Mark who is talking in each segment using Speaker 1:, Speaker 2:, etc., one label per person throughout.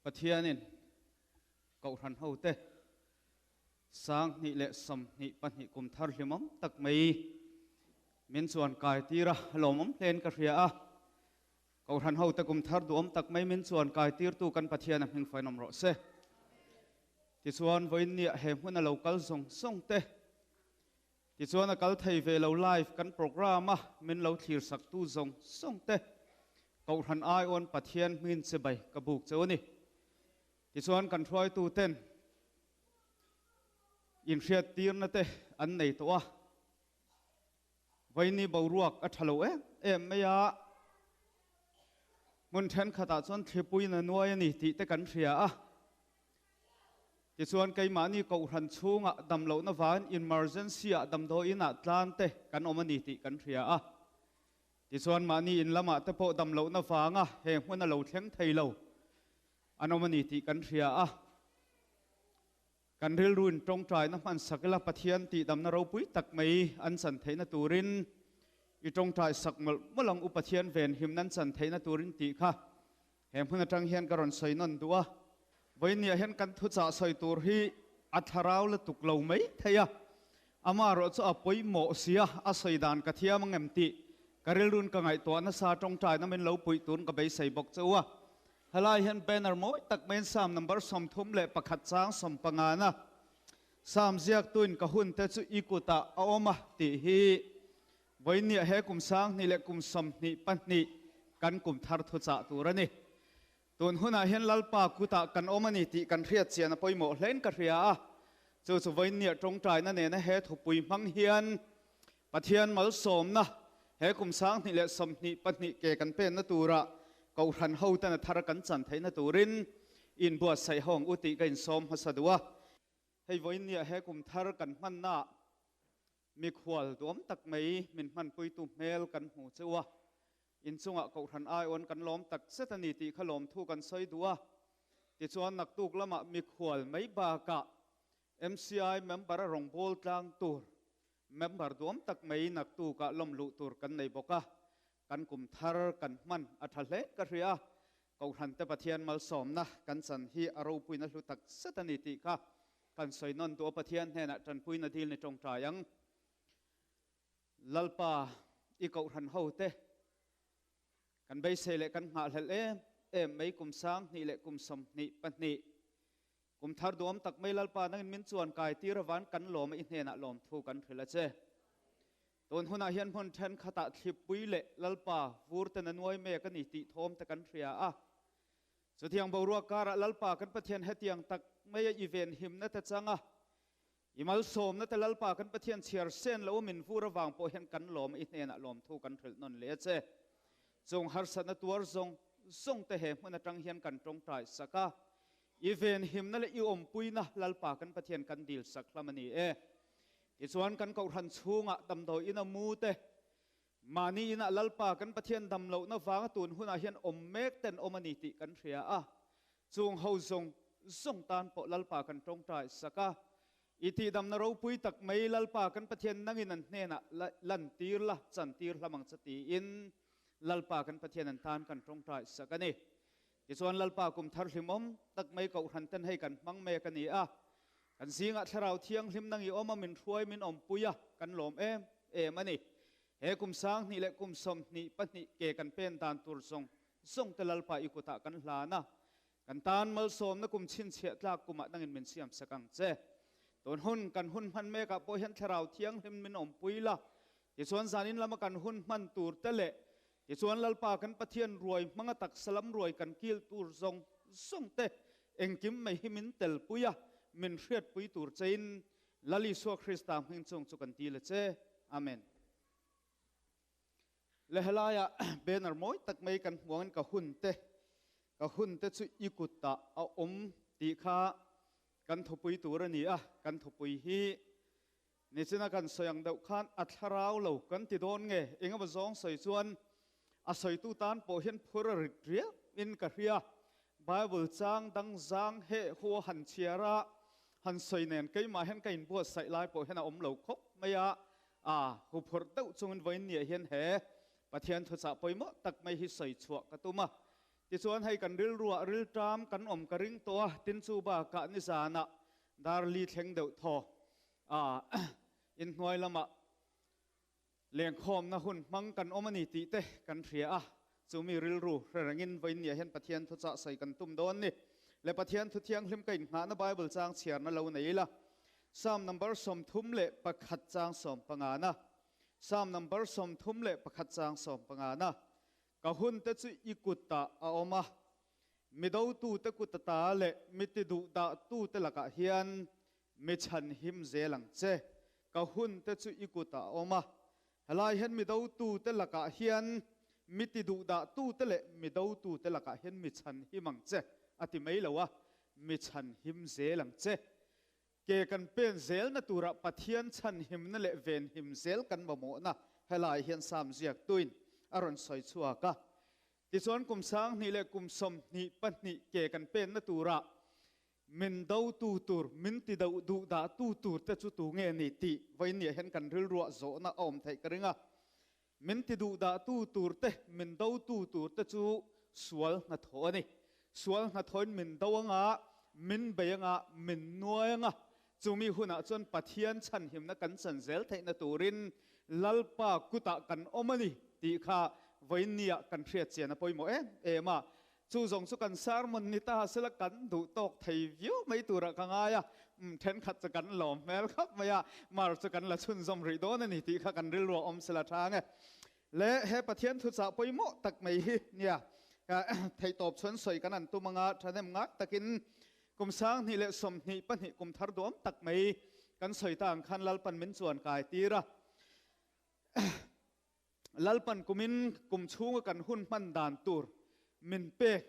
Speaker 1: Pathianin Kohhran hote 2022 kum thar hlimawm tak mai min chuan kai tir a, lawmawm hlein ka hria a. Kohhran hote kum thar duhawm tak mai min chuan kai tirtu kan Pathian a hming fainawm rawh se. Tichuan vawiin nia he hmun a lo kal zawng zawng te, tichuan a kal thei ve lo live kan program a min lo thlir sak tu zawng zawng te, Kohhran aiawn Pathian hmingin chibai ka buk cheu a ni. Tichuan kan hruaitu ten inhriattirna te an nei tawh a, vawiini boruak a tha lo em em mai a, hmun thenkhatah chuan thlipuiin a nuai a ni tih te kan hria a. Tichuan keimahni Kohhran chhungah damlohna vain emergency-ah damdawiinah tlan te kan awm a ni tih kan hria a. Tichuan mahni in lamah te pawh damlohna vanga he hmun a lo thleng thei lo an awm a ni tih kan hria a. Kan rilruin tawngtaina hman sak ila Pathian tihdamna ropui tak mai an chan theihna turin i tawngtai sak mawlh mawlh ang u Pathian venhimna an chan theihna turin tih kha he hmun atang hian ka rawn sawi nawn duh a. Vawinia hian kan thuchah sawi tur hi a thlarau la tuk lo mai thei a, amaherawh chu a pawimawh sia a sawi dan ka thiam ang em tih ka rilruin ka ngaihtuah nasa tawngtaina min lo puih turin ka beisei bawk che u a. Helai hian banner mawi tak maiin Psalm number 31 chang sawmpangana Psalm ziaktuin ka hunte chu i kutah a awm a tih hi vawinia he kum 2022 kan kum thar thuchah tur a ni. Tun hunah hian Lalpa kutah kan awm a ni tih kan hriat chian a pawimawh hlein ka hria a, chu chu vawinia tawngtaina nena he thupui hmang hian Pathian malsawmna he kum 2022 ke kan penna turah Kohhran hoten a thar kan chan theihna turin inbuatsaih ho ang u tih ka insawm hmasa duh a. Hei vawinia he kum thar kan hmannaah mikhual duam tak mai min hmanpuitu hmel kan hmu cheu a, inchungah Kohhran aiawn kan lawm tak zet a ni tih kha lawmthu kan sawi duh a. Tichuan naktuk lamah mikhual mai bakah MCI member a rawngbâwl tlang tur Member duam tak mai naktukah lawm luh tur kan nei bawk a, kan kum thar kan hman a tha hle ka hria. Kohhran te Pathian malsawmna kan chan hi a ropuina hlu tak zet a ni tih kha kan sawi nawn duh a, Pathian hnenah tanpuina dil ni tawngtai ang. Lalpa i Kohhran ho te kan beisei leh kan nghahhlelh em em mai kum 2022 Kum thar duam tak mai Lalpa nangin min chuan kai tir avan kan lawm a i hnenah lawmthu kan hrilh a che. Tun hunah hian hmun thenkhatah thlipui leh Lalpa vur ten a nuai mek a ni tih thawm te kan hria a. Chutiang boruak karah Lalpa kan Pathian hetiang tak mai a i venhimna te chang a, i malsawmna te Lalpa kan Pathian chhiar sen lo a min vur avang pawh hian kan lawm a i hnenah lawmthu kan hrilh nawn leh a che. Chung harsatna tuar zawng zawng te he hmun atang hian kan tawngtai sak a, I venhimna leh i awmpuina Lalpa kan Pathian kan dil sak hlam a ni e. Tichuan kan Kohhran chhungah damdawi ina mu te, mahni inah Lalpa kan Pathian dam lohna vanga tun hunah hian awm mek ten awm a ni tih kan hria a. Chung ho zawng zawng tan pawh Lalpa kan tawngtai sak a. I tihdamna ropui tak mai Lalpa kan Pathian nangin an hnenah lantir la, chantir hlam ang che tiin Lalpa kan Pathian an tan kan tawngtai sak a ni. Tichuan Lalpa kum thar hlimawm tak mai Kohhran ten hei kan hmang mek a ni a, kan zingah Thlarau Thianghlim nang i awm a, min hruai min awmpui a, kan lawm em em a ni. He kum 2022 ke kan pen dan tur zawng zawng te Lalpa i kutah kan hlan a, kan tan malsawmna kum chhinchhiah tlak kumah nangin min siam sak ang che. Tun hun kan hun hman mekah pawh hian Thlarau Thianghlim min awmpui la, tichuan zanin lama kan hun hman tur te leh Tichuan Lalpa kan Pathian ruai hmanga taksa lam ruai kan kil tur zawng zawng te engkim mai hi min telpui a, min hriatpui tur chein Lal Isua Krista hming chung chu kan ti le che. Amen. Le helaiah banner mawi tak mai kan hmuangin ka hun te, ka hun te chu i kutah a awm tih kha kan thupui tur a ni a, kan thupui hi Nichina kan sawi ang deuh khan a thlarau lo kan ti dawn nge? Eng emaw zawng sawi chuan a sawitu tan pawh hian phur a rit riau in ka hria. Bible chang dang zang heh hu a han chhiar a, han sawi nen keimah hian ka inbuatsaih lai pawh hian a awm lo khawp mai a, a huphurh deuh chungin vawiin niah hian he Pathian thuchah pawimawh tak mai hi sawi chhuah ka tum a. Tichuan hei kan rilruah rilṭam kan awm ka ring tawh a, tin chu bakah nizanah dar li thleng deuh thaw a inhnuai lamah lengkhawmna hun hmang kan awm a ni tih te kan hria a, chumi rilru hre rengin vawiinniah hian Pathian thuchah sawi kan tum dawn ni. Le Pathian thu thianghlim ka inngahna Bible chang chhiarna lo nei ila, Psalm number 31 chang 15 na, Psalm number 31 chang 15 na, Ka hun te chu i kutah a awm a, mi dotute kut ata leh mi tiduhdahtute lakah hian mi chhanhim zel ang che. Ka hun te chu i kutah a awm a, helai hian mi dotute lakah hian mi tiduhdahtute leh mi dotute lakah hian mi chhanhim ang che a ti mai lo a, mi chhanhim zel ang che. Ke kan pen zelna turah Pathian chhanhimna leh venhim zel kan mamawhna helai hian Sam ziaktuin a rawn sawi chhuak a. Tichuan kum 2000 leh kum 22 ke kan penna turah min dotu tur, min ti deuh duh dahtu tur te chu tu nge ni tih vawiinniah hian kan rilruah zawhna a awm theih ka ring a. Min ti duh dahtu tur te, min dotu tur te chu sual hnathawh a ni. Sual hnathawhin min do anga, min bei anga, min nuai anga, chumi hunah chuan Pathian chhanhimna kan chan zel theihna turin Lalpa kutah kan awm a ni tih kha vawiinniah kan hriat chian a pawimawh em em a. Chu zawng chu kan sermon ni ta sela kan duh tawk thei viau mai turah ka ngai a, umm thenkhat chu kan lawm hmel khawp mai a, mar chu kan la chhunzawm rih dawn a ni tih kha kan rilru a awm sela tha nge. Le he Pathian thuchah pawimawh tak mai hi nia theihtawp chuan sawi kan an tum anga thahnem ngak takin kum 2022 kum thar duam tak mai kan sawi ta ang khan Lalpan min chuan kai tir a. Lalpan kumin kum chhunga kan hun hman dan tur min pek.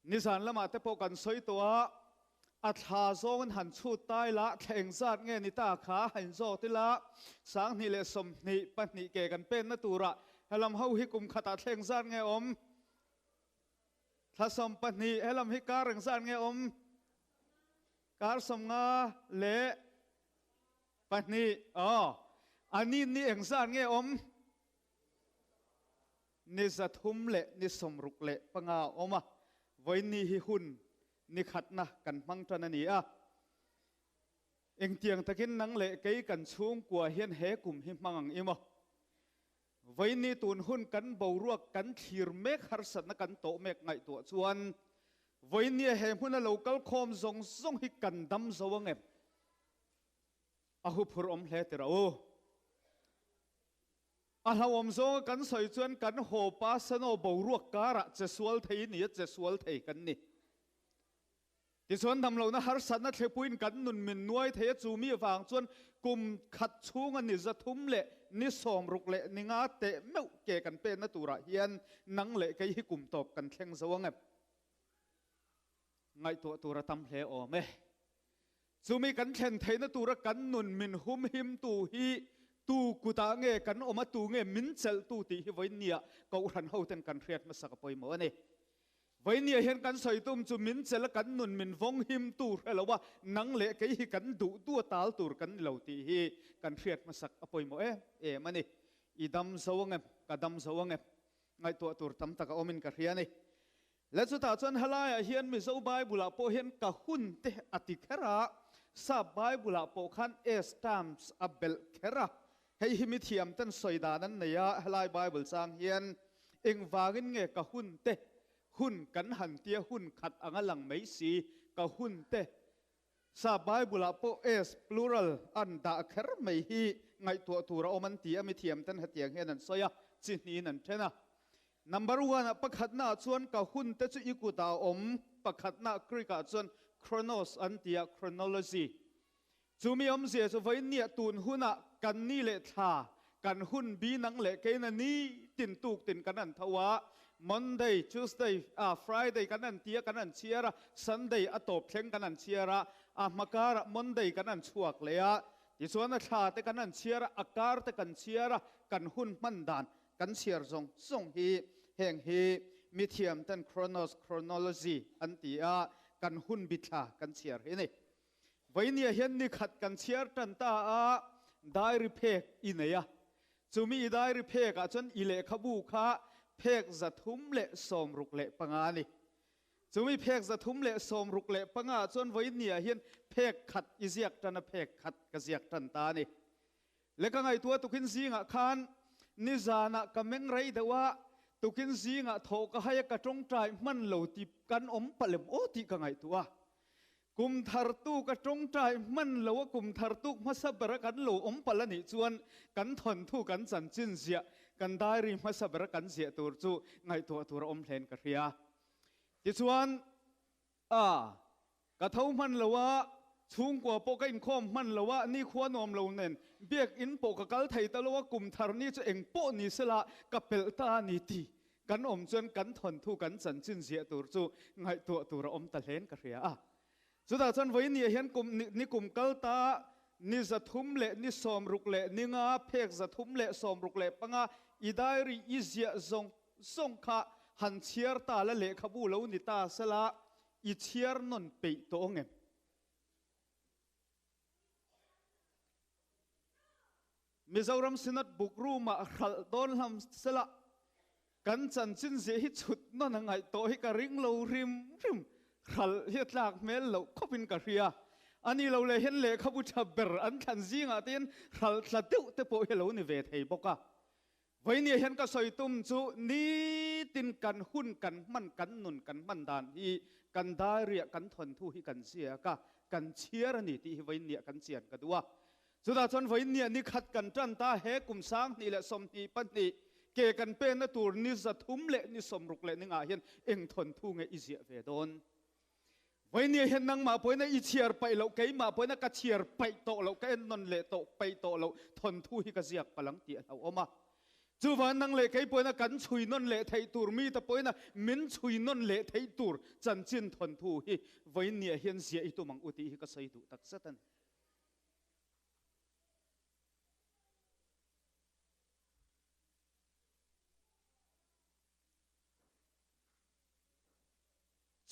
Speaker 1: Nizan lamah te pawh kan sawi tawh a, a thla zawngin han chhut tai la, thla engzat nge ni ta kha han zawt ila, 2022 ke kan penna turah helam ho hi kum khatah thla engzat nge awm? Thla 12, helam hi kar engzat nge awm? Kar 52, aw, a ni ni engzat nge awm? Ni 365 awm a, vawiin hi hun ni khatna kan hmang tan a ni a. Engtiang takin nang leh kei kan chhungkua hian he kum hi hmang ang i maw? Vawiin tun hun kan boruak kan thlir mek harsatna kan tawh mek ngaihtuah chuan vawiin he hmuna lo kal khawm zawng zawng hi kan dam zo ang em? A hu phur awm hle tirh u. A hlauhawm zawnga kan sawi chuan kan haw pa sano boruak karah che sual thei ni a che sual thei kan ni. Tichuan damlohna harsatna thlepuiin kan nun min nuai thei a, chu mi avang chuan kum khat chhunga ni 365 teh meuh ke kan penna turah hian nang leh kei hi kum tawp kan thleng zo ang em? Ngaihtuah tur a tam hle awm e. Chumi kan thlen theihna tura kan nun min humhimtu hi tu kutah nge kan awm a, tu nge min chelhtu tih hi vawiinniah Kohhran hoten kan hriat hmasak a pawimawh a ni. Vawiinniah hian kan sawi tum chu min chelh a, kan nun min vawng himtu hre lo a, nang leh kei hi kan duh duh a tal tur kan ni lo tih hi kan hriat hmasak a pawimawh em em a ni. I dam zo ang em? Ka dam zo ang em? Ngaihtuah tur tam tak a awmin ka hria a ni. Le chutah chuan helaiah hian Mizo Bible-ah pawh hian ka hun te a ti kher a, Sap Bible-ah pawh khan S terms a belh kher a. Hei hi mi thiam ten sawi dan an nei a, helai Bible chang hian engvangin nge ka hun te hun kan han tia hun khat anga lang mai si ka hun te Sap Bible-ah pawh S plural an dah kher mai hi ngaihtuah tur a awm an ti a, mi thiam ten hetiang hian an sawi a, chi hnihin an then a. Number one ah pakhatna ah chuan ka hun te chu i kutah a awm, pakhatna Greek ah chuan chronos an ti a, chronology. Chumi awmzia chu vawiinniah tun hunah kan ni leh thla, kan hun bi nang leh keina ni tin tuk tin kan han tho a, Monday, Tuesday, ah Friday kan han ti a, kan han chhiar a, Sunday a tawp thleng kan han chhiar a, a hma karah Monday kan han chhuak leh a, tichuan a thla te kan han chhiar a, a kar te kan chhiar a, kan hun hman dan kan chhiar zawng zawng hi heng hi mithiam ten chronos, chronology an ti a, kan hun bi thla kan chhiar hi a ni. Vawinia hian ni khat kan chhiar tan ta a, diary phek i nei a. Chumi i diary phek ah chuan i lehkhabu kha phek 365 a ni. Chumi phek 365 ah chuan vawinia hian phek khat i ziak tan a phek khat ka ziak tan ta a ni. Le ka ngaihtuah tukin zingah khan nizanah ka meng rei deuh a, tukin zingah thawh ka hai a ka tawngtai hman lo ti kan awm palh em aw tih ka ngaihtuah a. Kum thar tuk a tawngtai hman lo a kum thar tuk hmasa ber a kan lo awm palh a nih chuan kan thawnthu kan chanchin ziah kan diary hmasa ber a kan ziah tur chu ngaihtuah tur a awm hlen ka hria. Tichuan a ka tho hman lo a, chhungkua pawh ka inkhawm hman lo a, nikhua nuam lo nen biakinn pawh ka kal thei ta lo a, kum thar ni chu eng pawh ni sela ka pelh ta a ni ti Kan awm chuan kan thawnthu kan chanchin ziah tur chu ngaihtuah tur a awm ta hlein ka hria a. Chutah chuan vawinia hian kum ni kum kal ta ni 365 phek 365 i diary i ziah zawng zawng kha han chhiar ta la lehkhabu lo ni ta sela i chhiar nawn peih tawh ang em? Mizoram Synod Bookroom ah hralh dawn hlam sela kan chanchin ziah hi chhut nawn a ngaih tawh hi ka ring lo hrim hrim. Hralh hi a tlak hmel loh khawp in ka hria. A ni lo leh hian lehkhabu tha ber an thlan zingah te hian hralh tla deuh te pawh hi a lo ni ve thei bawk a. Vawinia hian ka sawi tum chu nitin kan hun kan hman kan nun kan hman dan hi kan diary-ah kan thawnthu hi kan ziak a, kan chhiar a ni tih hi vawinia kan chian ka duh a. Chutah chuan vawinia ni khat kan tan ta he kum 2022 ke kan penna tur ni 365 hian eng thawnthu nge i ziah ve dawn? Vawinia hian nangmah pawhin i chhiar paih loh, keimah pawhin ka chhiar paih tawh loh, ka en nawn leh tawh paih tawh loh thawnthu hi ka ziak palh ang tih a hlauhawm a. Chuvan nang leh kei pawhin kan chhui nawn leh theih tur, mite pawhin min chhui nawn leh theih tur chanchin thawnthu hi vawinia hian ziah i tum ang u tih hi ka sawi duh takzet a ni.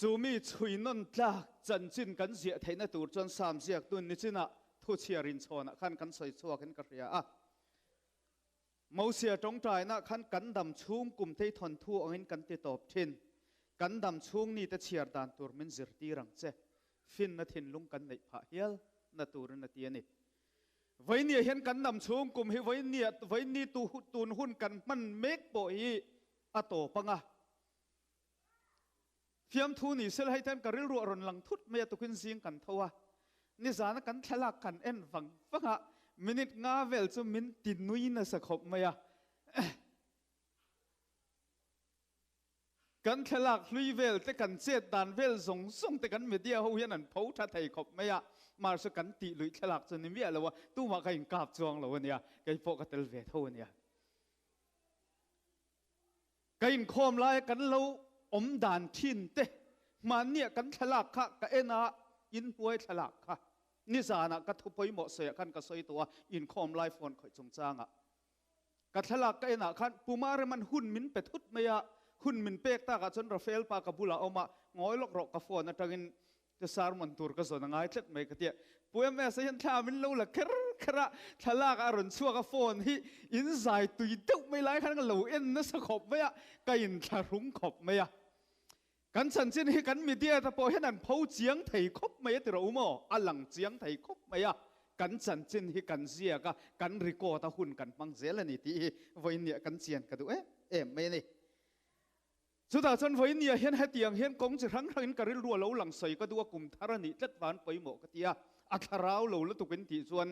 Speaker 1: Chu mi chhui nawn tlak chanchin kan ziah theihna tur chuan Sam ziaktu nichinah thu chhiar inchhawnah khan kan sawi chhuakin ka hria a. Mosia tawngtainah khan kan dam chhung kum tei thawnthu angin kan ti tawp thin. Kan dam chhung nite chhiar dan tur min zirtir ang che. Finna thinlung kan neih phah hial na turin a ti a ni. Vawinia hian kan dam chhung kum hi vawinia vawini tu tun hun kan hman mek pawh hi a tawp ang a. Fiamthu ni sel hei ten ka rilru a rawn lang thut mai a tukin zing kan tho a, nizana kan thlalak kan en vang vang a, minute nga vel chu min ti nui nasa khawp mai a. Kan thlalak hlui vel te kan chet dan vel zawng zawng te kan media ho hian an pho tha thei khawp mai a, mahse kan tih luih thlalak chu ni miah lo a, tumah ka inkap chuang lo a nia, kei pawh ka tel ve tho a nia. Ka inkhawm laia kan lo awm dan thin te hmanniah kan thlalak kha ka en a, inhnuai thlalak kha nizanah ka thu pawimawh sawiah khan ka sawi tawh a, inkhawm lai phone khawih chungchangah ka thlalak ka enah khan Puma Reman hun min pe thut mai a, hun min pek takah chuan Rafael pa ka bulah a awm a, ngawi lawk rawh ka phone atangin Ka sermon tur ka zawn a ngai tlat mai ka tia. Pu MS a hian thla min lo la kher kher a, thlalak a rawn chhuak a phone hi in zai tui deuh mai lai khan ka lo en nasa khawp mai a, ka in thlahrung khawp mai a. Kan chanchin hi kan media te pawh hian an pho chiang thei khawp mai a ti rawh u maw? A lang chiang thei khawp mai a. Kan chanchin hi kan ziak a, kan record a hun kan hmang zel a ni tih hi vawiin kan chian ka duh em em mai a ni. Chutah chuan vawinia hian hetiang hian kawng chi hrang hrangin ka rilru a lo lang sawi ka duh a, kum thar a nih tlat van pawimawh ka ti a, a thlarau lo lutuk in tih chuan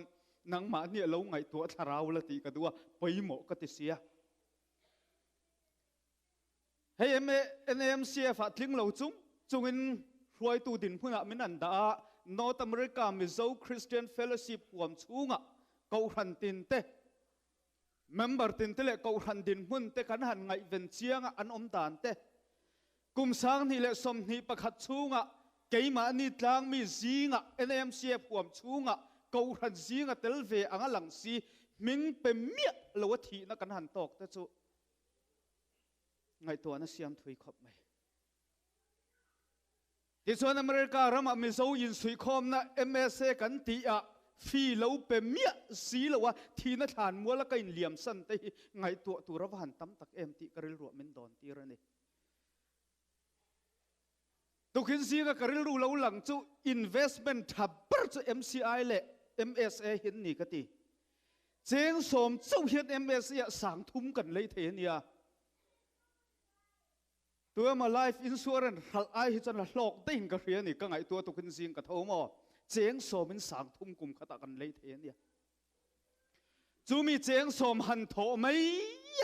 Speaker 1: nangmahni a lo ngaihtuah thlarau la tih ka duh a, pawimawh ka ti sia. Hei NAMCF ah tling lo chung chungin hruaitu dinhmunah min an dah a, North America Mizo Christian Fellowship huam chhungah Kohhran tinte Member tinte leh Kohhran dinhmun te kan han ngaihven chiang a an awm dan te. Kum 2021 chhunga keimahni tlangmi zinga NAMCF huam chhunga Kohhran zinga tel ve anga lang si hming pe miah lo a thihna kan han tawk te chu ngaihtuahna siam thui khawp mai. Tichuan America ramah Mizo insuihkhawmna MSA kan tih ah Fee lo pe miah si lo a, thihna thlan muala ka inliam san te hi ngaihtuah tur a va han tam tak em tih ka rilruah min dawn tir a ni. Tukin zinga ka rilru lo lang chu investment tha ber chu MCI leh MSA hi an ni ka ti. Cheng sawm chauh hian MSA ah 3000 kan lei thei a nia. Tuemaw life insurance hralh ai hi chuan la hlawk daihin ka hria a ni, ka ngaihtuah tukin zing ka tho maw? Cheng sawmin 3000 kum khatah kan lei thei a nia. Chumi cheng sawm han thawh mai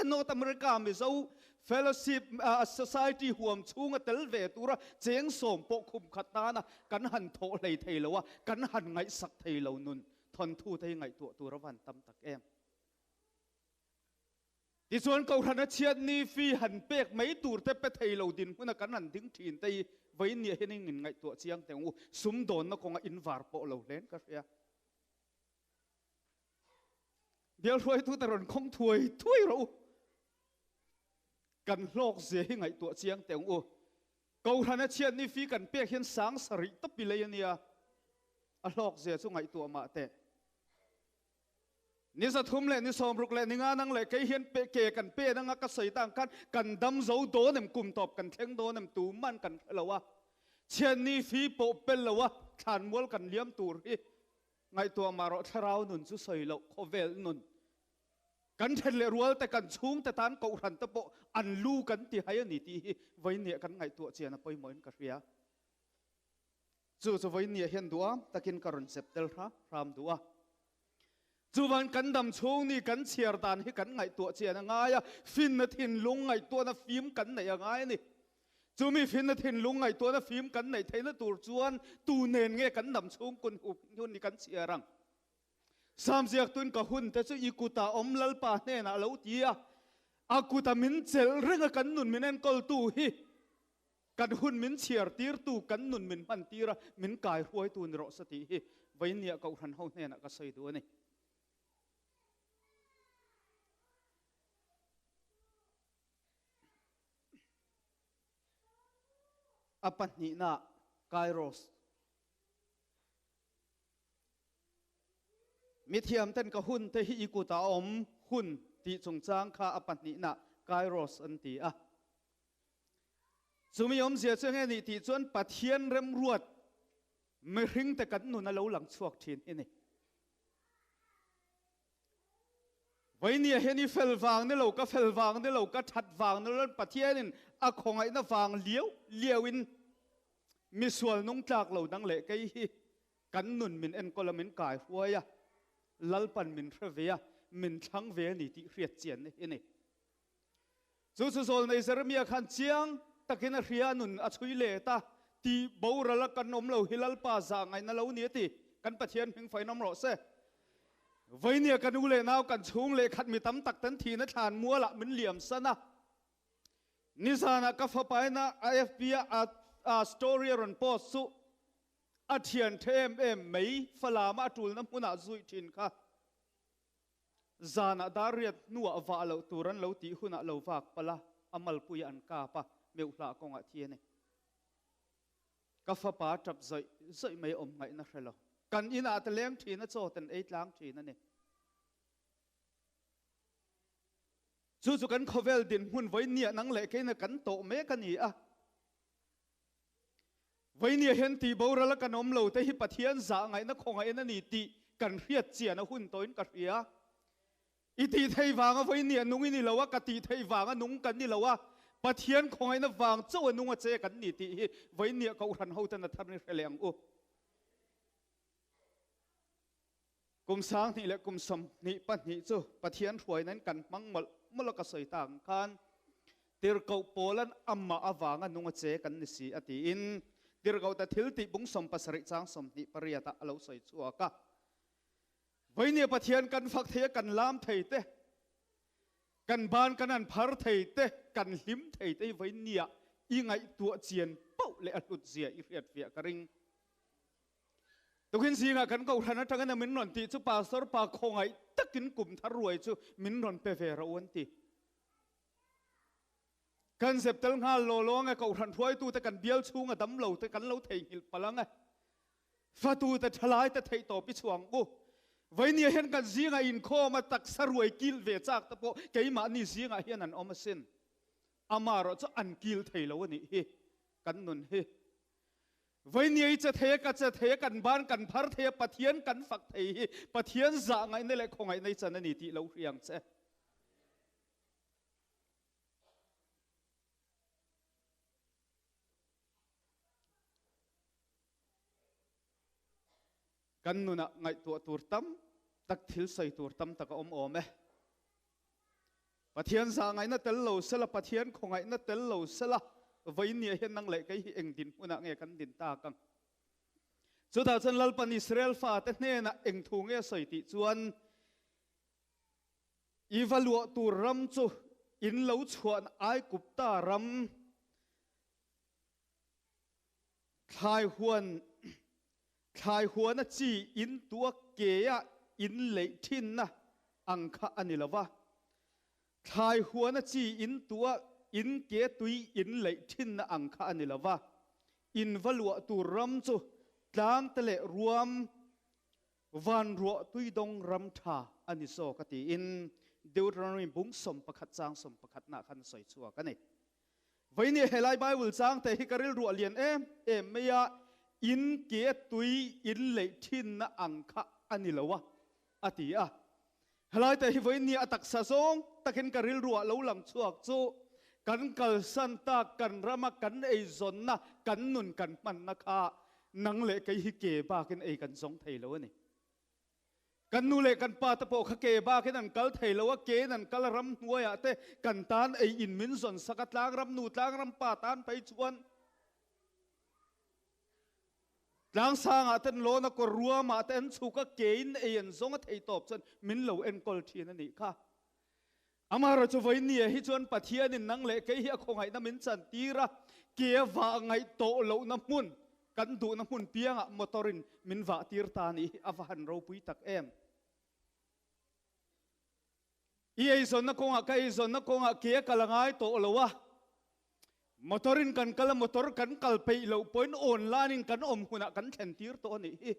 Speaker 1: a North America Mizo Fellowship Society huam chhunga tel ve tura cheng sawm pawh khum khat tana kan han thawh hlei thei lo a, kan han ngaihsak thei lo nun thawnthu te hi ngaihtuah tur a van tam tak em. Tichuan Kohhran a chhiat ni fee han pek mai tur te pe thei lo dinhmuna kan han ding thin te hi vawiin hian in ngaihtuah chiang teh ang u, sumdawnna kawnga invar pawh lo hlen ka hria. Bial hruaitute rawn khawng thuai thuai rawh u. Kan hlawk zia hi ngaihtuah chiang teh ang u. Kohhran a chhiat ni fi kan pek hian 7000 tawpi lei a nia. A hlawk zia chu ngaihtuah mah teh. Ni 300 leh ni 60 leh ni nga nang leh kei hian pe ke kan pen anga ka sawi tang khan kan dam zo dawn em kum tawp kan thleng dawn em tu man kan hre lo a. Chhiat ni fi pawh pel lo a thlan mual kan liam tur hi Ngaihtuah mah rawh thlarau nun chu sawi loh khawvel nun kan then leh rual te kan chhung te tan kohhran te pawh an lu kan ti hai a ni tih hi vawinia kan ngaihtuah chian a pawimawhin ka hria. Chu chu vawinia hian duham takin ka rawn zep tel hram hram duh a. Chuvan kan dam chhung ni kan chhiar dan hi kan ngaihtuah chian a ngai a, finna thinlung ngaihtuahna fim kan neih a ngai a ni. Chumi finna thinlung ngaihtuahna fim kan neih theihna tur chuan tu nen nge kan dam chhung kun hun hi kan chhiar ang? Sam ziaktuin ka hun te chu i kutah awm Lalpa hnenah a lo ti a, a kuta min chelh reng a kan nun min enkawltu hi kan hun min chhiar tirtu, kan nun min hman tir a, min kai hruaitu ni rawh se tih hi Vawinia Kohhran ho hnenah ka sawi duh a ni. A pahnihna Kairos. Mithiam ten ka hun te hi i kutah a awm hun tih chungchang kha a pahnihna Kairos an ti a. Chumi awmzia chu enge nih tih chuan Pathian remruat mihring te kan nun a lo lang chhuak thin hi ni. Vawinia hian i fel vang ni lo, ka fel vang ni lo, ka that vang ni lo, Pathianin a khawngaihna vang liau liauin misual nung tlak lo dang leh kei hi kan nun min enkawl a, min kai hruai a, Lalpan min hre ve a, min thlang ve a ni tih hriat chianna hi a ni. Chu chu zawlnei Jeremia khan chiang takin a hria, a nun a chhui let a, tih boral a kan awm lo hi Lalpa zah ngaihna lo ni a ti. Kan Pathian hming fain awm rawh se. Vawinia ka nu leh nau kan chhung leh khat mi tam tak tan thihna thlan mualah min liam san a. Nizanah ka fapaina AFP a a story a rawn post chu a thian tha em em mai Falama a tulna hmunah zuih thin kha. Zanah dar riat hnuah vah loh tur an lo tih hunah lo vak palh a, a malpui an kap a, meuhlah kawngah thi a ni. Ka fapa tap zawih zawih mai awm ngaihna hre lo. Kan inah te leng thin a, chaw ten ei tlang thin a ni. Chu chu kan khawvel dinhmun vawinia nang leh keina kan tawh mek a ni a. Vawinia hian tih boral a kan awm lo te hi Pathian zah ngaihna khawngaihna ni tih kan hriat chian a hun tawhin ka hria. I tih theih vanga vawinia nung i ni lo a, ka tih theih vanga nung kan ni lo a, Pathian khawngaihna vang chauh a nung a che kan ni tih hi vawinia Kohhran hoten a thar ni hre leh ang u. Kum 2022 leh kum 22 chu Pathian hruainain kan hmang mawlh mawlh a ka sawi ta ang khan Tirhkoh Paulan amah avanga nung a che kan ni si a tiin Tirhkoh ta thil tih bung 70 chang 28 ah a lo sawi chhuak a. Vawinia Pathian kan fak thei a kan lam thei te, kan ban kan an phar thei te, kan hlim thei te hi vawinia i ngaihtuah chian pauh leh a hlut zia i hriat fiah ka ring. Tukin zingah kan Kohhran atangin a min rawn tih chu Pastor pa khawngaih takin kum thar ruai chu min rawn pe ve rawh u an ti. Kan zep tel nghal law law ange Kohhran hruaitute kan bial chhunga dam lo te kan lo theihnghilh palh ange. Fatute thalai te theih tawp i chhuang u. Vainia hian kan zingah inkhawm a taksa ruai kil ve chak te pawh keimahni zingah hian an awm asin. Amaherawh chu an kil thei lo a nih hi kan nun hi. Vainia i che thei a, ka che thei a, kan ban kan phar thei a, Pathian kan fak thei hi Pathian zah ngaihna leh khawngaihna i chan a ni tih lo hria ang che. Kan nunah ngaihtuah tur tam tak, thil sawi tur tam tak a awm awm e. Pathian zahngaihna tel lo sela, Pathian khawngaihna tel lo sela, vawiinniah hian nang leh kei hi eng dinhmunah nge kan din tak ang? Chutah chuan Lalpan Israel fate hnenah eng thu nge a sawi tih chuan, I va luah tur ram chu in lo chhuahna Aigupta ram thlai huan thlai huana chi in tua kea in leih thinna ang kha a ni lo va. Thlai huana chi in tua in ke tui in leih thinna ang kha a ni lo va. In va luah tur ram chu tlangte leh ruam Van ruah tuidawng ram tha a ni zawk a tiin Deuteronomy bung 11 chang 11 nah khan a sawi chhuak a ni. Vawinia helai Bible chang te hi ka rilruah lian em em mai a, in ke tui in leih thinna ang kha a ni lo a, a ti a. Helai te hi vawinia a taksa zawng takin ka rilruah lo lang chhuak chu kan kalsan tak kan rama kan eizawnna kan nun kan hmanna kha Nang leh kei hi ke bakin ei kan zawng thei lo a ni. Kan nu leh kan pa te pawh kha ke bakin an kal thei lo a, kein an kal a ramhnuaiah te kan tan ei in min zawn sak a, tlangram nu tlangram pa tan phei chuan tlangsangah ten lawn a kawr ruamah te an chhuk a, kein ei an zawng a thei tawp chuan min lo enkawl thin a nih kha. Amaherawhchu chu vawinia hi chuan Pathianin nang leh kei hi a khawngaihna min chantir a, ke a vah ngaih tawh lohna hmun, kan duhna hmun piangah motor-in min vah tir ta nih hi a va han ropui tak em! I eizawnna kawngah ka eizawnna kawngah ke a kal a ngai tawh lo a, motor-in kan kal a, motor kan kal peih loh pawhin online-in kan awm hunah kan thlen tir tawh a nih hi.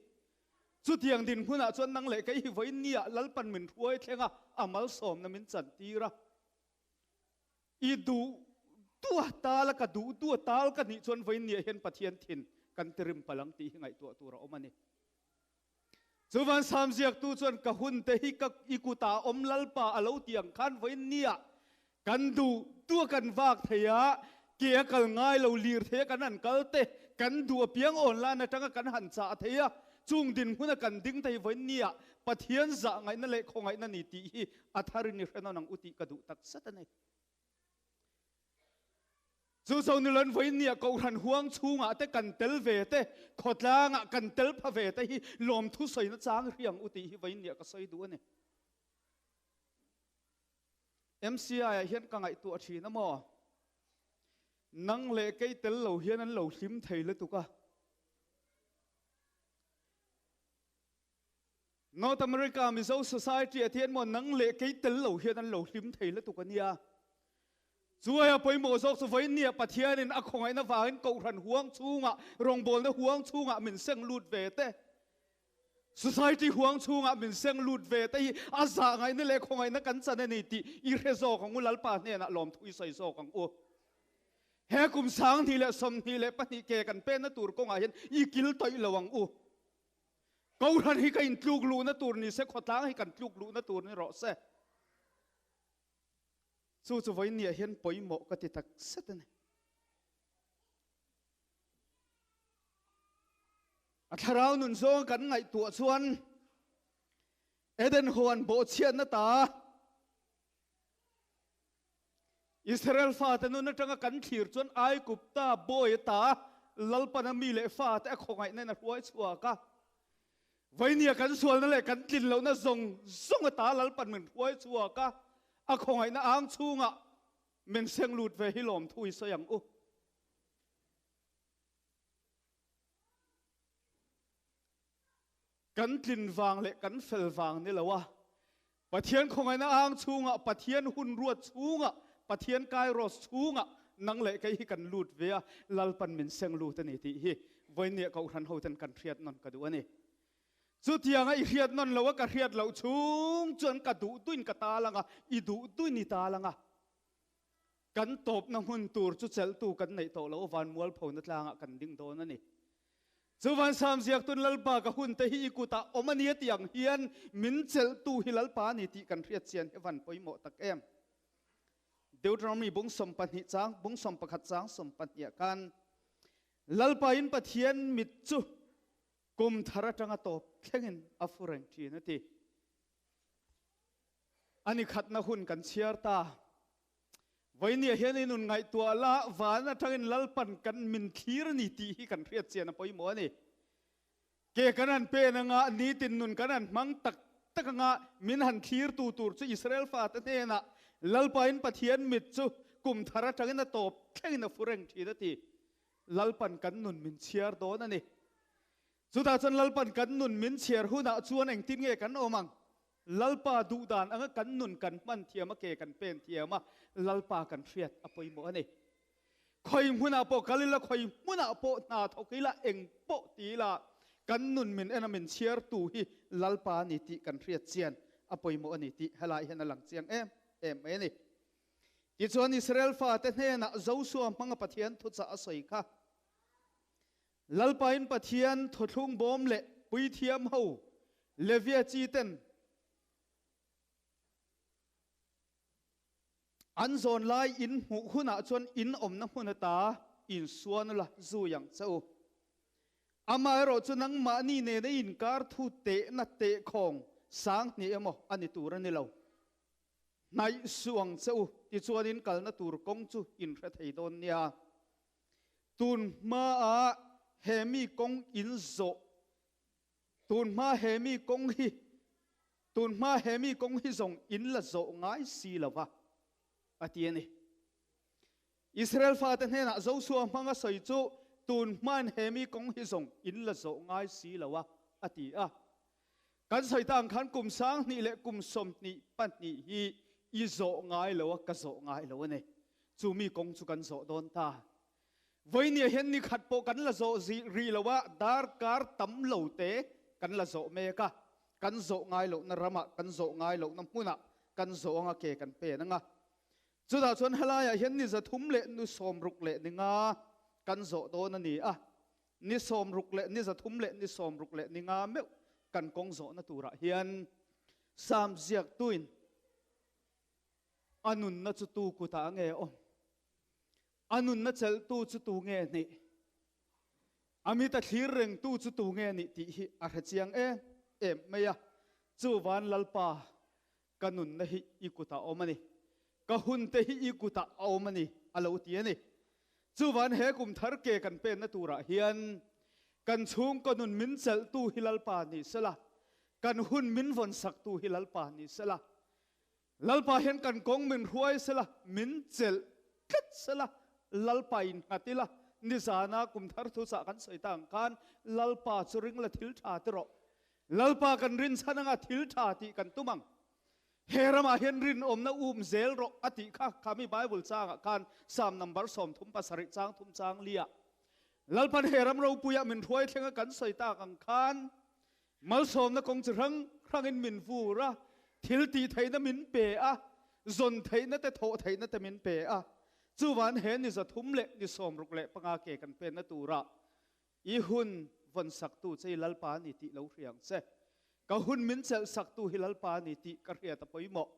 Speaker 1: Chutiang dinhmunah chuan nang leh kei hi vawiin nia Lalpan min hruai thleng a, a malsawmna min chantir a. I duh duh a tal a, ka duh duh a tal ka nih chuan vawiin nia hian Pathian thin kan ti rim palh ang tih hi ngaihtuah tur a awm a ni. Chuvan Sam ziaktu chuan ka hun te hi ka i kutah awm Lalpa a lo ti ang khan vawiin nia Kan duh duh a kan vak thei a, ke a kal ngai lo lir thei a kan han kal te, kan duh apiang online atanga kan han chah thei a, chung dinhmun a kan ding thei vawiin nia Pathian zah ngaihna leh khawngaihna ni tih hi a tharin i hre nawn ang u tih ka duh tak zet a ni. Chu zo ni loin vawiin nia Kohhran huang chhungah te kan tel ve te, khawtlangah kan tel pha ve te hi lawmthu sawina chang hri ang u tih hi vawiin nia ka sawi duh a ni. MCI ah hian ka ngaihtuah thin a maw? Nang leh kei tel lo hian an lo hlim thei lutuk a. North America Mizo Society ah hian maw nang leh kei tel lo hian an lo hlim thei lutuk a nia. Chuaia pawimawh zawk chu vawiin Pathianin a khawngaihna vangin Kohhran huang chhungah, rawngbawlna huang chhungah min seng lut ve te. Society huang chhungah min seng lut ve te hi a zah ngaihna leh khawngaihna kan chan a ni tih i hre zawk ang u, Lalpa hnenah lawmthu i sawi zawk ang u. He kum 2022 ke kan penna tur kawngah hian i kil tawih lo ang u. Kohhran hi ka intluk luhna tur ni se, khawtlang hi kan tluk luhna tur ni rawh se. Chu chu vawiinniah hian pawimawh ka ti tak zet a ni. A thlarau nun zawng kan ngaihtuah chuan Eden huan bawhchhiatna ta Israel fate nun atanga kan thlir chuan Aigupta bawi ta Lalpana mi leh fate a khawngaihna in a hruai chhuak a. Vainia kan sualna leh kan tlin lohna zawng zawng ata Lalpan min hruai chhuak a, a khawngaihna ang chhungah min seng lut ve hi lawmthu i sawi ang u. Kan tlin vang leh kan fel vang ni lo a, Pathian khawngaihna ang chhungah, Pathian hun ruat chhungah, Pathian kairos chhungah nang leh kei hi kan lut ve a, Lalpan min seng lut a ni tih hi vawinia Kohhran hoten kan hriat nawn ka duh a ni. Chutianga i hriat nawn lo a ka hriat loh chhung chuan ka duh duin ka tal anga, i duh duin i tal anga. Kan tawpna hmun tur chu chelhtu kan neih tawh loh van mualphona tlangah kan ding dawn a ni. Chuvan Sam ziaktun Lalpa ka hunte hi i kutah awm a nia tih ang hian min chelhtu hi Lalpa a ni tih kan hriat chian hi van pawimawh tak em. Deuteronomy bung 12 chang bung 11 chang 12 ah khan Lalpa in Pathian mit chu kum thar atanga tawp thlengin a fu reng thin a ti. A ni khatna hun kan chhiar ta. Vawinia hian i nun ngaihtuah la, van atangin Lalpan kan min thlir a ni tih hi kan hriat chian a pawimawh a ni. Ke kan han pen anga, nitin nun kan han hmang tak tak anga, min han thlirtu tur chu Israel fate hnenah Lalpain Pathian mit chu kum thar atangin a tawp thlengin a fu reng thin a ti. Lalpan kan nun min chhiar dawn a ni. Chutah chuan Lalpan kan nun min chhiar hunah chuan engtin nge kan awm ang? Lalpa duh dan anga kan nun kan hman thiam a, ke kan pen thiam a, Lalpa kan hriat a pawimawh a ni. Khawi hmunah pawh kal ila, khawi hmunah pawh hna thawk ila, eng pawh ti ila, kan nun min en a min chhiartu hi Lalpa a ni tih kan hriat chian a pawimawh a ni tih helai hian a lang chiang em em mai a ni. Tichuan Israel fate hnenah Joshua hmanga Pathian thuchah a sawi kha. Lalpain Pathian thawthlung bawm leh puithiam ho Levia chi ten an zawn lai in hmuh hunah chuan in awmna hmun ata insuan ula zui ang che u. Amaherawh chu nangmahni nena inkar thu tehna tehkhawng sang hnih emaw a ni tur a ni lo. Hnaih suh ang che u, tichuan in kalna tur kawng chu in hre thei dawn nia. Tun hmaa he mi kawng in zawh, tun hma he mi kawng hi, tun hma he mi kawng hi zawng in la zawh ngai si lo va, a ti a ni. Israel fate hnenah Joshua hmanga sawi chu, Tun hmain he mi kawng hi zawng in la zawh ngai si lo a, a ti a. Kan sawi ta ang khan kum 2000 leh kum 22 hi i zawh ngai lo a, ka zawh ngai lo a ni. Chu mi kawng chu kan zawh dawn ta. Vawinia hian ni khat pawh kan la zawh rih lo a, darkar tam lo te kan la zawh mek a. Kan zawh ngai lohna ramah, kan zawh ngai lohna hmunah kan zawh anga ke kan pen anga. Chutah chuan helaiah hian ni 300 leh ni 60 leh ni nga kan zawh dawn a ni a. Ni 60 leh ni 300 leh ni 60 leh ni nga meuh kan kawng zawhna turah hian Sam ziaktuin a nunna chu tu kutah nge awm? A nunna chelhtu chu tu nge nih? A mita thlir rengtu chu tu nge nih tih hi a hre chiang em em mai a. Chuvan Lalpa, ka nunna hi i kutah awm a ni. Ka hunte hi i kutah a awm a ni, a lo ti a ni. Chuvan he kum thar ke kan penna turah hian kan chhungkaw nun min chelhtu hi Lalpa ni sela, kan hun min vawnsaktu hi Lalpa ni sela, Lalpa hian kan kawng min hruai sela, min chelh tlat sela, Lalpa in nghat ila, nizana kum thar thu chah kan sawi ta ang khan Lalpa chu ring la thil tha ti rawh. Lalpa kan rin chhan anga thil tha tih kan tum ang. He ramah hian rinawmna um zel rawh a tih kha khami Bible changah khan Psalm number 37 chang thum chang lia. Lalpan he ram ropuiah min hruai thlenga kan sawi tak ang khan Malsawmna kawng chi hrang hrangin min vur a, thil tih theihna min pe a, zawn theihna te thawh theihna te min pe a. Chuvan he ni 300 leh ni 65 ke kan penna turah i hun vawn saktu che i Lalpa a ni tih lo hria ang che. Ka hun min chelh saktu hi Lalpa a ni tih ka hriat a pawimawh.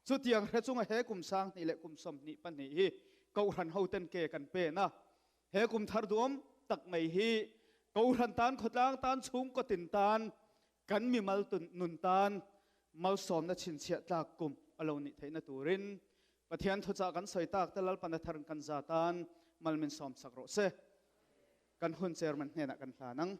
Speaker 1: Chutiang hre chunga he kum 2000 leh kum 22 hi Kohhran hoten ke kan pen a, He kum thar duam tak mai hi Kohhran tan, khawtlang tan, chhungkaw tin tan, kan mimal nun tan malsawmna chhinchhiah tlak kum a lo nih theihna turin Pathian thuchah kan sawi tak te Lalpan a thar kan za tan mal min sawm sak rawh se. Kan hun chairman hnenah kan hlan ang.